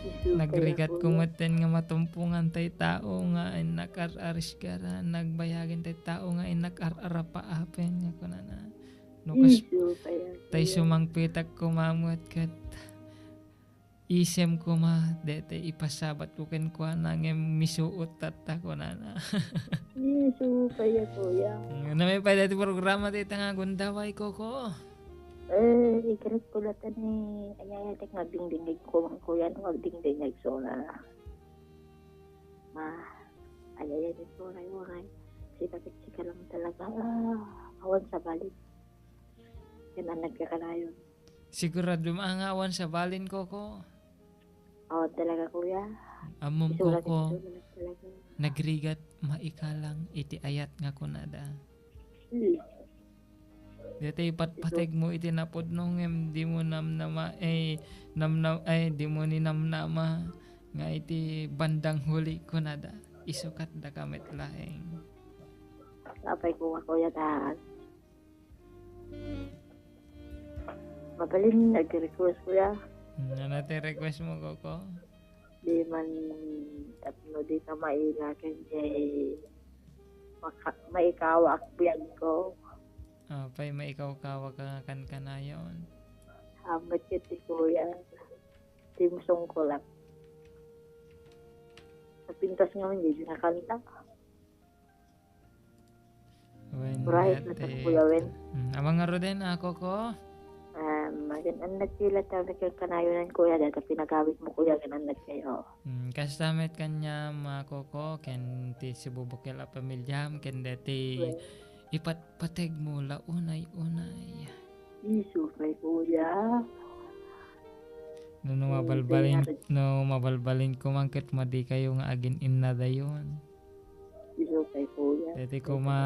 Isu pay. Nagrigat ko metten nga matumpongan tay tao nga innak ar-arisgaran, nagbayagen tay tao nga innak ar-arapaapen nga kunana. No kas-, isu pay, tay sumangpetak koma met ket isem koma, dete ipasabat ko kenkuana ngem misuot tatta kunana. Isu pay, kuya. Mm, ano may pay deti programa ti tangagundaway, Coco? Eh, igret ko latta ni, ay, ay, ay, tek, nagdingdingig ko, kuya, no, nagdingdingig, so, na, ma, ay, ay, ay, so, na, yung, ay, sika, sika lang talaga, ah, awan sa balik. Yan ang nagkakalayon. Sigurado ma nga awan sa balin, Coco? Oo, talaga, kuya. Ammom, isulat Coco, ito talaga. Nagrigat maikalang iti ayat nga kunada. Hmm. Ditoy patpateg mo iti napudno ngem di mo namnama, ay, namna-, ay, di mo ninamnama nga iti bandang huli kunada, isukat da ka met laeng. Apay ko nga, kuya, taas. Mabalin, nag-request, kuya. Hmm, ano ti request mo, Coco? Di man tapno di ka maila ken jay maka-, maikawa ak biag ko. Apay, maikawkawa ka nga kankanayon. Amat ket ti kuya. Ti musong ko lang. Napintas nga man, di nakanta. Wen, Right, ket, nasa eh, Kuya Wen. Mm, awan ngaruden, a, Coco? Um, magan-, an nagkilata, nagkakanayonan, Kuya, data pinagawid mo, Kuya, gan-, an nagkayo. Mm, kasta met kaniam, a, Coco, ken ti sibubukel a pamiliam, ken deti Wen. Ipatpateg mo la unay-unay. Isu pay, Kuya. No, no mabalbalin, no mabalbalin ko man ket madi kayo nga agin-innadayon. Isu pay, kuya. Daytoy koma,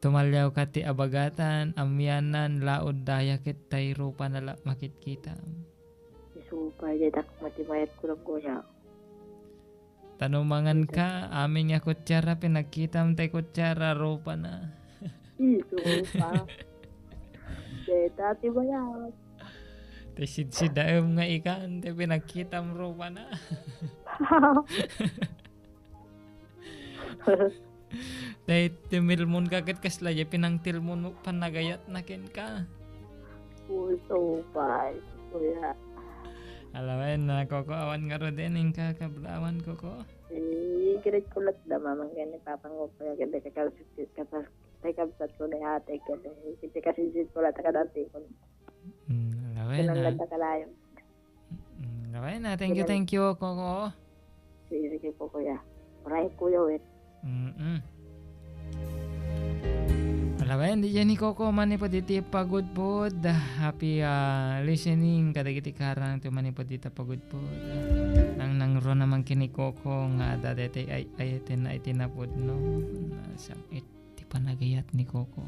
tumalliawka ti abagatan, amianan, laud daya ket tay rupana la makitkitam. Isu pay, dayta koma ti mayat ko lang, kuya. Ta no manganka, amin nga kutsara, pinagkitam tay kutsara, rupana. Isu pa. Deta ti bayag. Tay sidsidaem nga ikan, tay pinagkitam rupana. Tay timilmon ka ket kasla diay pinangtilmon mo panagayatna kenka. Uy, supay, kuya. Alawen na, Koko, awan ngaruden, inka kablawan, Koko. Eh, kirit ko lat da, mamang, kani papang ko, kuya, kada kakabsat, kata-, tay kabsat ko, day ate, kada, iti kasi jit ko lat, kada ate ko. Mm, alawen na. Kinanglan da kalayo. Mm, okay na. Thank you, thank you, Koko. Sige, sige po, kuya. Maraming kuya, eh. Mm-mm. Alawen, di dyan ni Koko, manipod iti pagudpod. Happy, ah, listening kadagiti karang ti manipod iti pagudpod. Nang nangro naman kini Koko nga adda daytoy ay, ay, iti na, iti napudno. Nasam-, it- ti panagayat ni Koko.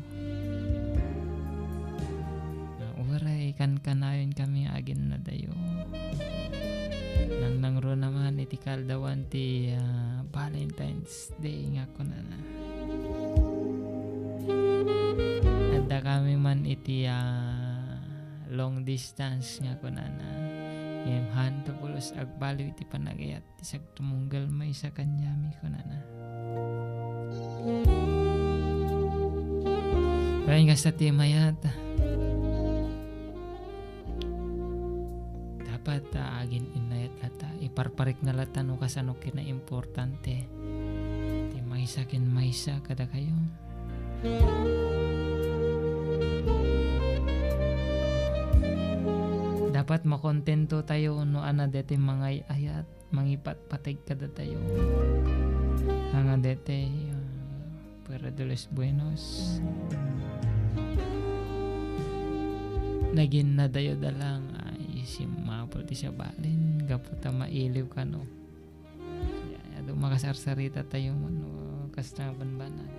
Nga uray kankanayon kami nga aginnadayo. Nangnangro naman iti kaaldawan ti, ah, Valentine's Day nga kunana. Adda kami man iti, ah, long distance nga kunana. Ngem haanto pulos agbaliw iti panagayat. Ti sagtumunggal maysa kaniami, kunana. Wen, kasta ti mayat. Dapat, ah, agin-innayat latta. Iparparikna latta no kasano kinaimportante ti maysa ken maysa kadakayo. Dapat makontento tayo no adda daytoy mangay-ayat. Mangipatpateg kadatayo. Nga daytoy, ah, Pueblo de los Buenos. Naginnadayo da lang, ay, simmapol ti sabalin, gapu ta mailiw kano. Ay, adu, makasarsarita tayo man, o, kasta nga banbanag.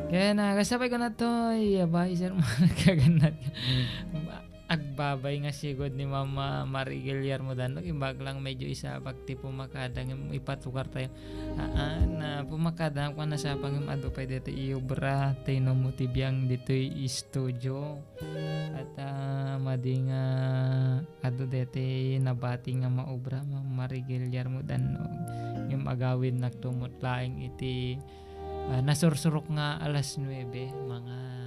Kaya na, kasabay ko na to, ay, abay, sir, mga kagannat. Agbabay nga sigud ni Mama Marie Guillermo Danlog, imbag lang medyo isabak ti pumakada ngem ipatugar tayo. Haan, ah, pumakada nga nasapa ngem adu pay ditoy iobra, tay no mo ti biang ditoy studio. At, ah, madi nga adu ditoy nabati nga maobra, Mama Marie Guillermo Danlog. Ngem agawidnak tumot laeng iti, ah, nasursurok nga alas nuebe, mga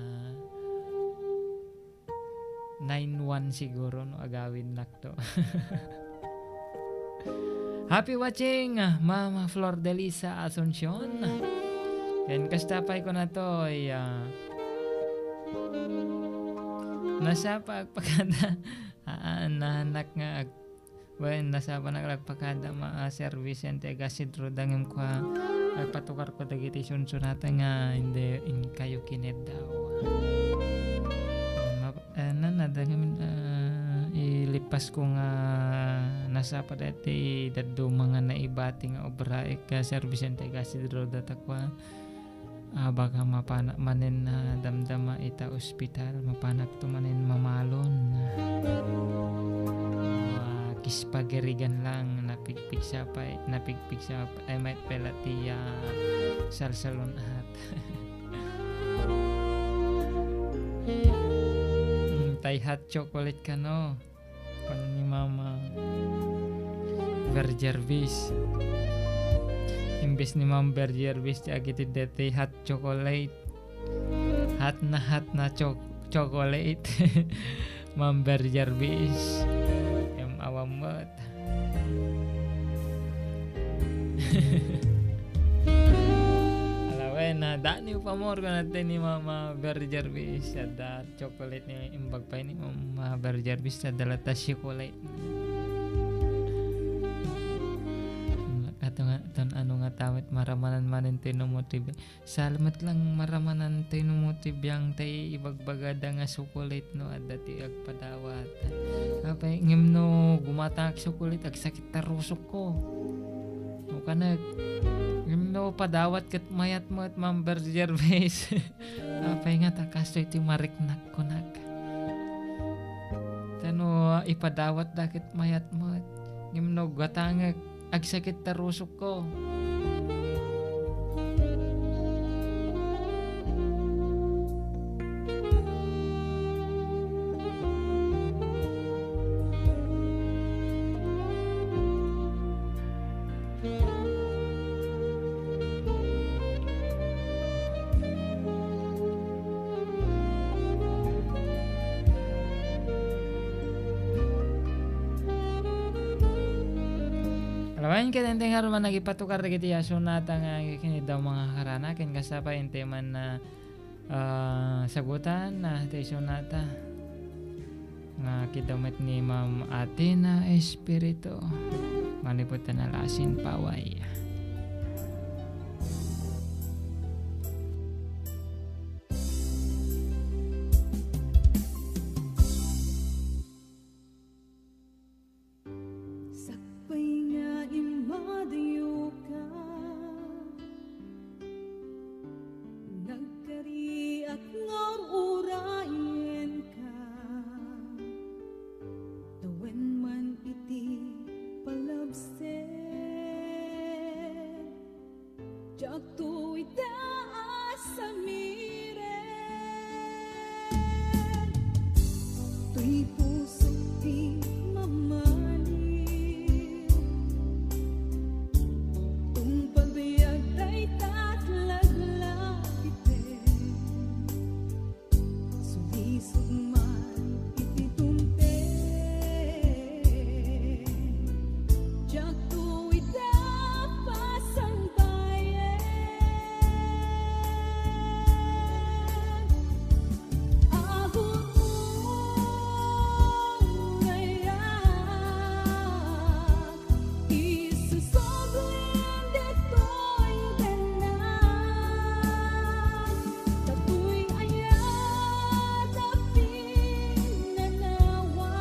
nine one siguro no agawidnak to. Happy watching, ah, Mama Flor Delisa Asuncion. Ken kasta pay ko na to, ay, ah, nasapa agpakada. Ah, ah, nanak nga ag-, Wen, nasapa nga agpakada ma-, a, Sir Vicente Agasid Roda ngem kua, agpatukar ko dagiti sunsunata nga indi, inkayo kineddaw. Ma-, a, nanada ngem, a, ilipas ko nga nasapa daytoy dadduma nga naibati nga obra, ika Sir Vicente Agasid Roda ta kua, A, baka mapanak manen a damdama ita ospital, mapanakto manen mamalon. A, kispagirigan lang, napigpigsa pay, napigpigsa pay, ay, met pay la ti, a, salsalun-at. Mm, tay hot chocolate kano. Kuan ni Mama Berjervis. Imbes ni Mama Berjervis ti agitid deti hot chocolate. Hot na hot na cho-, chocolate. Mama Berjervis. Em, awan met. Alawen na, dani upamor ko na ni Mama Berjervis. Adda chocolate ni imbag pay ni Mama Ber Jarvis ta dala ta chocolate. Ato nga, tan ano nga Tamet maramanan manen ti no mo ti bi-, salmet lang maramanan ti no mo ti biang tay ibagbagada nga sukulit no adda ti agpadawat. Apay, ngem no gumatangak sukulit, agsakit ta rusokko. No kanek, ngem no padawat ket mayat met, Ma'am Berger Base. Apay nga ta kastoy ti mariknak, kunak. Ta no ipadawat da ket mayat met. Ngem no gatangek, agsakit ta rusokko. Alawen ket enteng nga ruman nagipatukar dagiti a sonata nga ken iddaw mga karana, ken kasta pay enteng man, ah, ah, sagutan, ah, ti sonata nga kiddaw met ni Ma'am Athena Espiritu. Manipud ta nalasin paway. Sakbay nga immadayoka, nagkariak nga ur-urayenka, tawen man iti palabser. Diakto ita a samiren. Toy pusok ti mamali. Tungpal biag dayta a laglagipem. Sulisog man iti dumteng, diakto ita pasangbayen. Agur-urayak, isusoblen ditoy biag. Datoy aya ti pinanawa,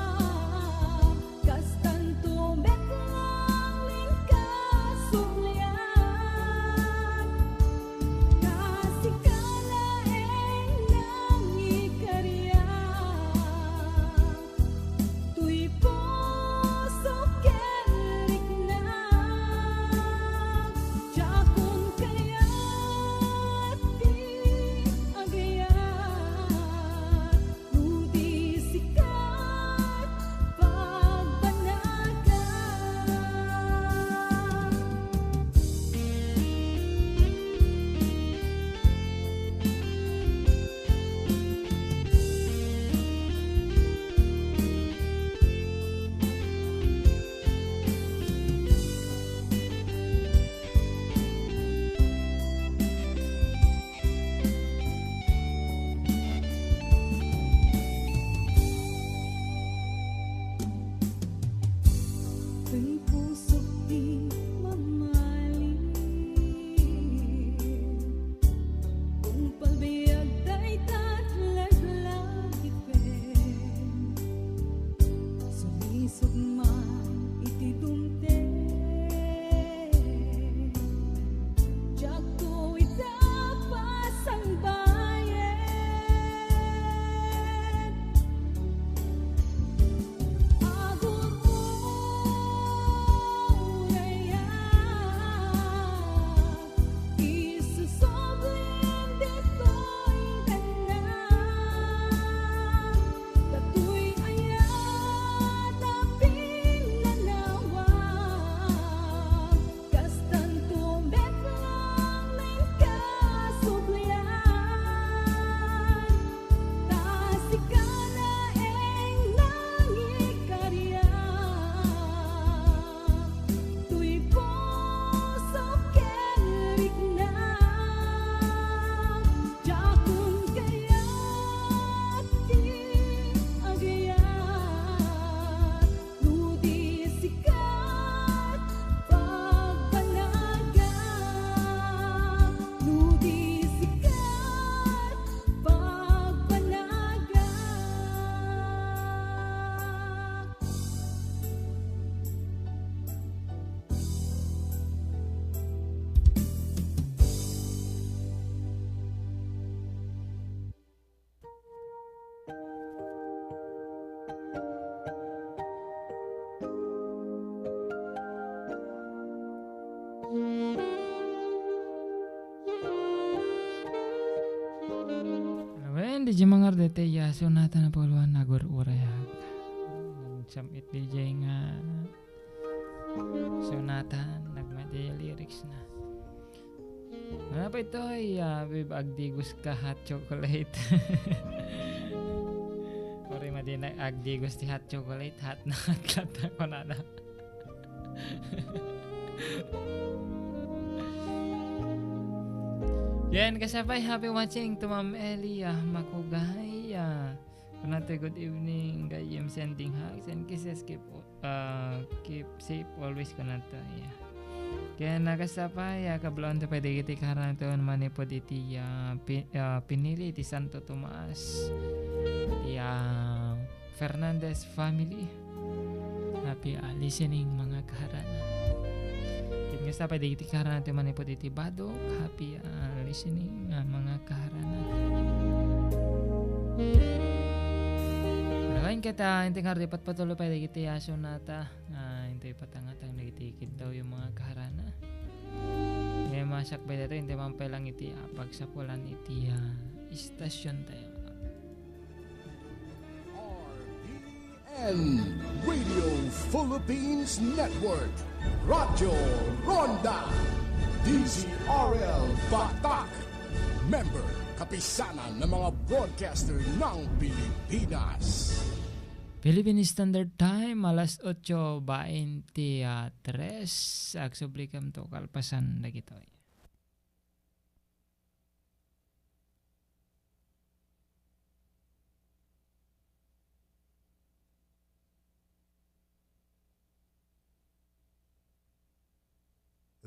kastanto met laeng kasubli. Nga sika laeng nangikariak. Toy puso ken rikna, diakon kayat ti agayat, no di sika pagbanaka. Ken pusok ti mamali. Tungpal biag dayta a laglagipem. Sumisog man iti dumteng. Diakto ita pasangbayen. Agur-urayak, isusoblen ditoy biag. Datoy aya ti Di mangar dete ya sonata na puluan nagur-urayag. Nagsam-it D J nga sonata, nagmay di lyrics na. Ano pa ito? Ya, babe, agdigos ka hot chocolate. Uri madi na agdigos ti hot chocolate, hot na hot latta, kunana. Yan, kasabay, happy watching to Ma'am Elia Makugay. Ah, kunata, good evening, gayyem, sending hugs and kisses. Keep, ah, keep safe always, kunata. Yeah. Kaya nakasabay, ah, kablaon ta pwede iti karanton manipod iti, ah, pi-, ah, pinili ti Santo Tomas. Ti, ah, Fernandez family. Happy, ah, listening, mga kaharana. Ket nga sa pwede iti kaharana ti manipod iti Bado. Happy, ah, listening, ah, mga kaharana. Lain ket, ah, inti nga di patpatuloy pwede iti aso nata. Ah, inti patangatang dagiti kiddaw yung mga kaharana. Ngayon, masakbay dito, inti man pala iti, ah, pagsapulan iti, ah, istasyon tayo. R P N Radio Philippines Network, Radyo Ronda, D Z R L Batak, member, Kapisanan ng mga Broadcaster ng Pilipinas. Philippine Standard Time, alas otso bainti a tres. Agsublikam to kalpasan dagitoy.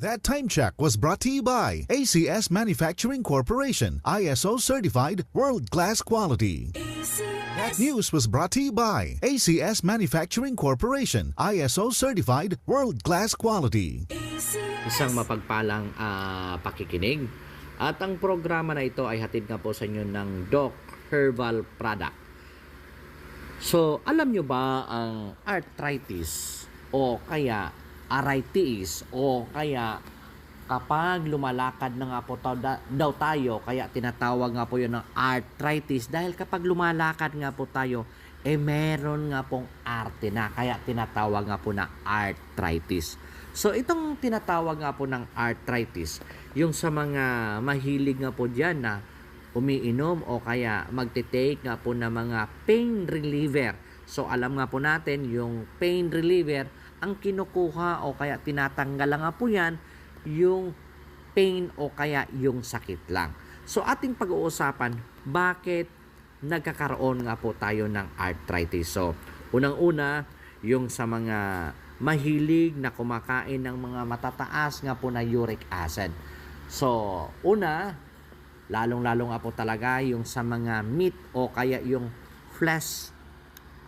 That time check was brought to you by A C S Manufacturing Corporation, I S O certified, world-class quality. That news was brought to you by A C S Manufacturing Corporation, I S O certified, world-class quality. Isang mapagpalang, ah, pakikinig. At ang programa na ito ay hatid nga po sa inyo ng Doc Herbal Product. So, alam nyo ba ang arthritis o kaya arthritis o kaya kapag lumalakad na nga po ta-, da-, daw tayo, kaya tinatawag nga po yun ng arthritis dahil kapag lumalakad nga po tayo, eh meron nga pong arte na, kaya tinatawag nga po na arthritis. So, itong tinatawag nga po ng arthritis, yung sa mga mahilig nga po dyan na umiinom o kaya magte-take nga po ng mga pain reliever. So, alam nga po natin, yung pain reliever, ang kinukuha o kaya tinatanggal lang nga po yan, yung pain o kaya yung sakit lang. So, ating pag-uusapan, bakit nagkakaroon nga po tayo ng arthritis? So, unang-una, yung sa mga mahilig na kumakain ng mga matataas nga po na uric acid. So, una, lalong-lalo nga po talaga yung sa mga meat o kaya yung flesh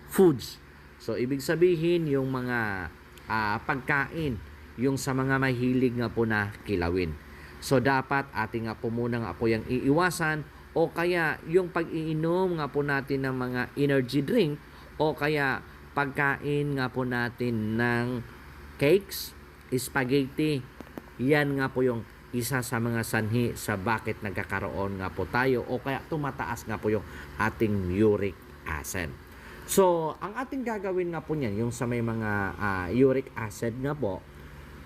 foods. So, ibig sabihin, yung mga, ah, pagkain, yung sa mga mahilig nga po na kilawin. So, dapat ating nga po muna nga po yung iiwasan o kaya yung pag-iinom nga po natin ng mga energy drink o kaya pagkain nga po natin ng cakes, spaghetti, yan nga po yung isa sa mga sanhi sa bakit nagkakaroon nga po tayo o kaya tumataas nga po yung ating uric acid. So, ang ating gagawin nga po niyan, yung sa may mga, ah, uric acid nga po,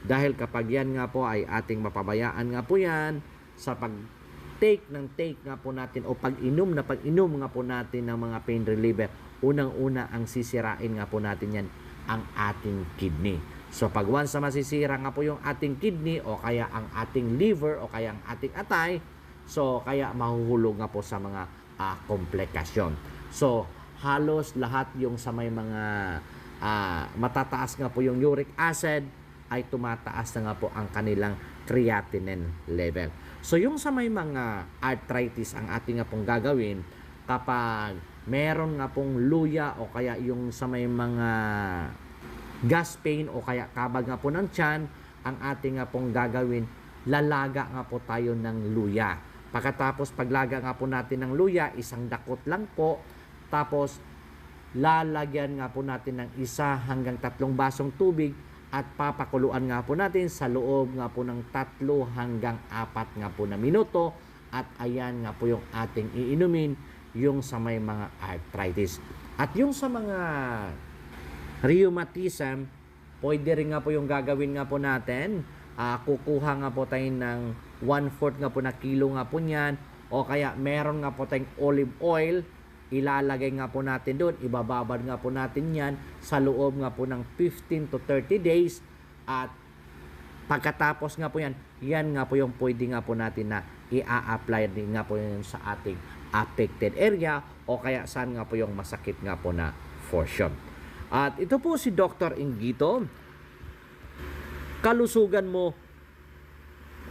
dahil kapag yan nga po ay ating mapabayaan nga po yan, sa pag-take ng take nga po natin o pag-inom na pag-inom nga po natin ng mga pain reliever, unang-una ang sisirain nga po natin yan, ang ating kidney. So pag once na masisira nga po yung ating kidney o kaya ang ating liver o kaya ang ating atay, so kaya mahuhulog nga po sa mga, ah, komplikasyon. So halos lahat yung sa may mga, ah, matataas nga po yung uric acid, ay tumataas na nga po ang kanilang creatinine level. So, yung sa may mga arthritis ang ating nga pong gagawin, kapag meron nga pong luya o kaya yung sa may mga gas pain o kaya kabag nga po ng tiyan, ang ating nga pong gagawin, lalaga nga po tayo ng luya. Pagkatapos paglaga nga po natin ng luya, isang dakot lang po, tapos, lalagyan nga po natin ng isa hanggang tatlong basong tubig at papakuluan nga po natin sa loob nga po ng tatlo hanggang apat nga po na minuto. At ayan nga po yung ating iinumin, yung sa may mga arthritis. At yung sa mga rheumatism, pwede rin nga po yung gagawin nga po natin. Ah, kukuha nga po tayo ng one-fourth nga po na kilo nga po niyan, o kaya meron nga po tayong olive oil, ilalagay nga po natin doon, ibababad nga po natin yan sa loob nga po ng fifteen to thirty days, at pagkatapos nga po yan, yan nga po yung pwede nga po natin na i-apply din nga po yun sa ating affected area o kaya saan nga po yung masakit nga po na portion. At ito po si Doktor Inggito, kalusugan mo,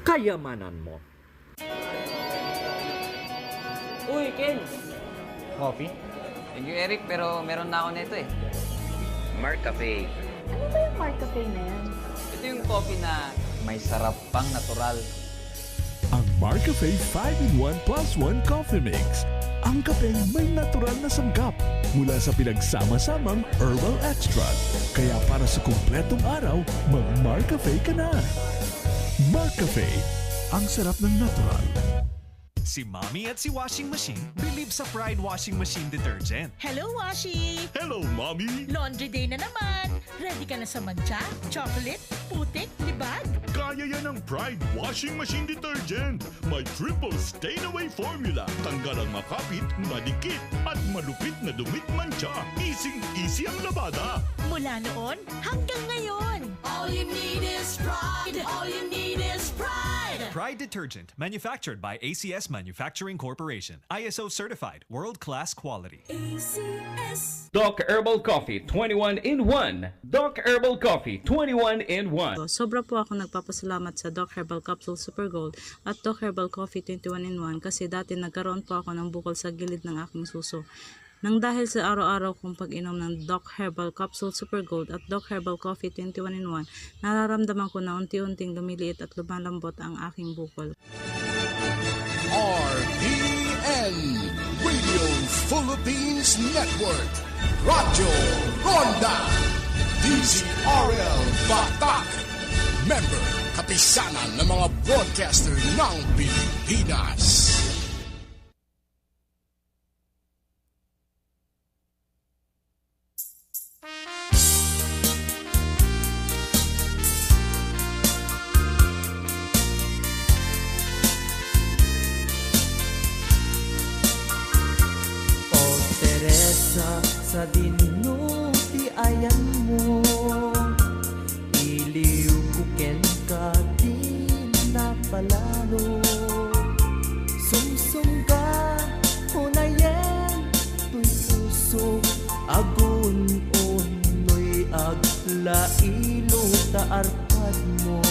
kayamanan mo. Uy, Ken! Coffee? Thank you, Eric, pero meron na ako nito eh. Mark Cafe. Ano ba yung Mark Cafe na yan? Ito yung coffee na may sarap pang natural. Ang Mark Cafe five-in-one plus one Coffee Mix. Ang kapeng may natural na sangkap mula sa pinagsama-samang herbal extract. Kaya para sa kumpletong araw, mag-Mark Cafe ka na. Mark Cafe, ang sarap ng natural. Si Mommy at si Washing Machine believe sa Pride Washing Machine Detergent. Hello, Washi! Hello, Mommy! Laundry day na naman! Ready ka na sa mantsa, chocolate, putik, libag? Kaya yan ng Pride Washing Machine Detergent. May triple stain away formula. Tanggal ang makapit, madikit, at malupit na dumit mantsa. Easy-easy ang labada. Mula noon hanggang ngayon. All you need is pride. All you need is pride. Pride Detergent, manufactured by A C S Manufacturing Corporation. I S O certified, world-class quality. A C S. Doc Herbal Coffee, twenty-one in one. Doc Herbal Coffee, twenty-one in one. Sobra po ako nagpapasalamat sa Doc Herbal Capsule Super Gold at Doc Herbal Coffee twenty-one in one kasi dati nagkaroon po ako ng bukol sa gilid ng aking suso. Nang dahil sa araw-araw kong pag-inom ng Doc Herbal Capsule Super Gold at Doc Herbal Coffee twenty-one in one, nararamdaman ko na unti-unting lumiliit at lumalambot ang aking bukol. R P N, Radio Philippines Network, Radyo Ronda, D Z R L Batak, member, Kapisanan ng mga Broadcaster ng Pilipinas. O Teresa, sadino ti ayanmo? Iliwko kenka ti napalalo. Sumsumga, unayen toy puso, agun-unoy aglailo ta arpadmo.